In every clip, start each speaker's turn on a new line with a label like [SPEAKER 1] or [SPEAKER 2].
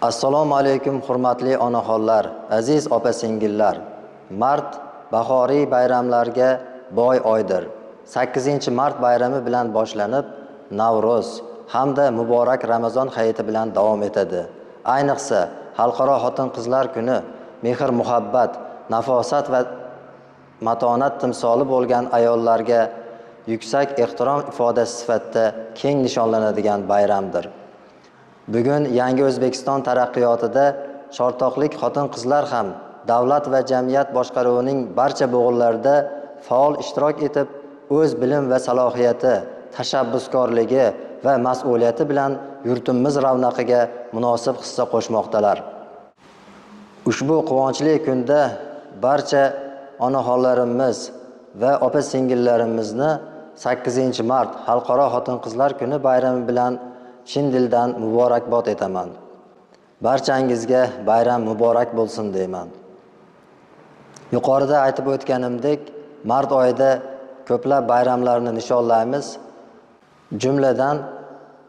[SPEAKER 1] Assalomu alaykum, hurmatli onaxonlar, aziz opa-singillar. Mart bahoriy bayramlarga boy oydir. 8-mart bayrami bilan boshlanib, Navro'z hamda muborak Ramazon hayiti bilan davom etadi. Ayniqsa, Xalqaro xotin-qizlar kuni mehr-muhabbat, nafosat va matonat timsoli bo'lgan ayollarga yuksak ehtirom ifodasi sifatida keng nishonlanadigan bayramdir. Bugun yangi O'zbekiston taraqqiyotida chortoqlik xotin-qizlar ham davlat va jamiyat boshqaruvining barcha bo'g'inlarida faol ishtirok etib, o'z bilim va salohiyati, tashabbuskorligi va mas'uliyati bilan yurtimiz ravnaqiga munosib hissa qo'shmoqdalar. Ushbu quvonchli kunda barcha onaxonlarimiz va opa-singillarimizni 8-mart Xalqaro xotin-qizlar kuni bayrami bilan chin dildan muborakbod etaman. Barchangizga bayram muborak bo'lsin deyman. Yuqorida aytib o'tganimdek, mart oyida ko'plab bayramlarni nishonlaymiz. Jumladan,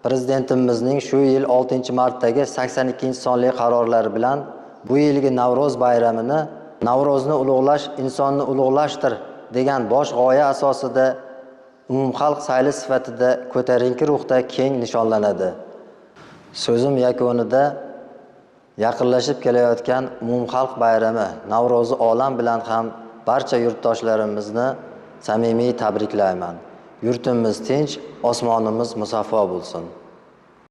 [SPEAKER 1] Prezidentimizning shu yil 6-martdagi 82-sonli qarorlari bilan bu yilgi Navro'z bayramini Navro'zni ulug'lash insonni ulug'lashdir degan bosh g'oya asosida umumxalq sayli sifatida ko'tarinki ruhda keng nishonlanadi. So'zim yakunida yaqinlashib kelayotgan umumxalq bayrami Navro'zi olam bilan ham barcha yurtdoshlarimizni samimiy tabriklayman. Yurtimiz tinch, osmonimiz musaffo bo'lsin.